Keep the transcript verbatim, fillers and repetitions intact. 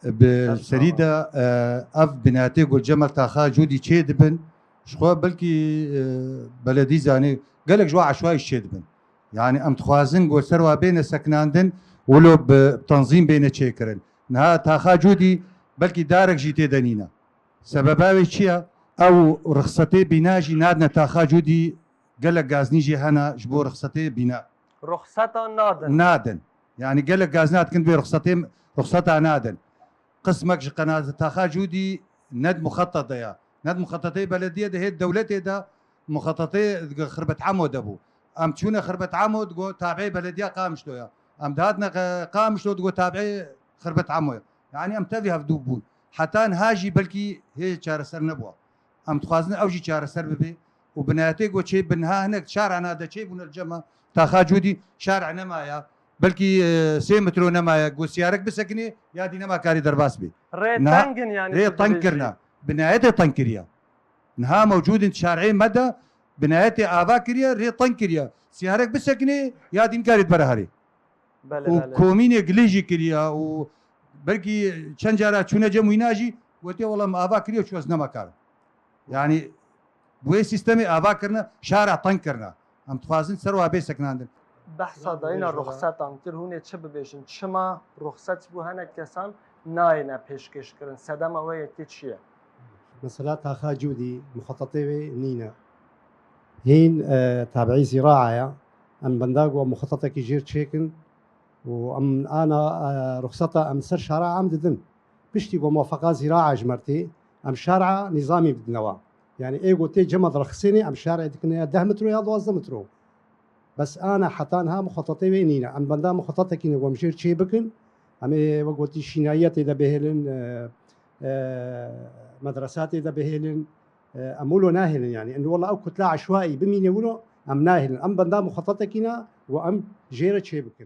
Bi serî de, e, ev binatê ku li cem taxa Cûdî çê dibin, ji xwe belkî, e, beledî zanê, gelek ji wan eşwayî çê dibin. Yani em dixwazin ku ser wa bêne sekinandin, wilo bi tanzîm bêne çêkirin. Niha taxa Cûdî belkî darek jî tê de nîne. Sebeba wê çi ye? Ew rixsetê bîna jî nadine taxa Cûdî, gelek gaznî jî hene ji bo rixsetê bîna. Ruxseta nadin. Nadin. Yani gelek gazna dikin vê ruxsetê, ruxseta nadin. Qismek ji qenazetaxa Cûdî ne di muxetetê de ya. Ne di muxetetê belediye de, hê dewletê de muxetetê Xirbet Emo de bû. Em çûne Xirbet Emo, digo tabiê belediya Qamişlo ya. Em dihatine Qa-, Qamişlo, digo tabiê Xirbet Emo ya. Yani em tevî hevdû bûn. Heta niha jî belkî hê çareser nebûwa. Em dixwazin ew jî çareser bibe û binayetê ku çê bin ha hinek şara na de çê bûne li cema taxa Cûdî şara nemaye. Belkî, e, sê metro nemaye. Ku siyarek bisekinê ya dî nema karî derbas bê. Rê Na-, teng in yani, rê tu teng dibêjî. Kirine. Binayetê teng kiriye. Niha mewcûd in şarê me de binayetê ava kiriye, rê teng kiriye. Siyarek bisekinê ya dî nikarê dibere herê. Belê, û belê. Komînê gilê jî kiriya û belkî çend cara çûne cem wîna jî gotiye, "Wela me ava kiriye, çû ez nema karim." Yani bi wê sîstemê ava kirine, şara teng kirine. Em dixwazin ser wa bê sekinandin. Behsa dayîna ruxsetan kir, hûn ê çi bibêjin? Çima ruxset ji bo hinek kesan nayêne pêşkêş kirin? Sedema wê yekê çi ye? Mesela taxa Cûdî muxetetê wê nîne. Hîn, e, tabiî zîraa ye. Em benda ku muxetetekî jêr çêkin û em ana, e, ruxseta em ser şara em didin. Piştî ku muwafeqa zîraa ji me re tê, em şara nîzamî bidine wa. Yani ê ku tê cema direxisênê, em şarê dikine ya deh metro ya duwazdeh metro. Bes ana heta niha muxetetê wê nîne. Em benda muxetetekî ne ku em jêr çê bikin. Em ê wek gotî şînayî ya tê de bihêlin, e, e, medresa tê de bihêlin. E, em wilo nahêlin yani. Em wela ew kutla eşwaî bimîne wilo em nahêlin. Em benda muxetetekî ne ku em jê re çê bikin.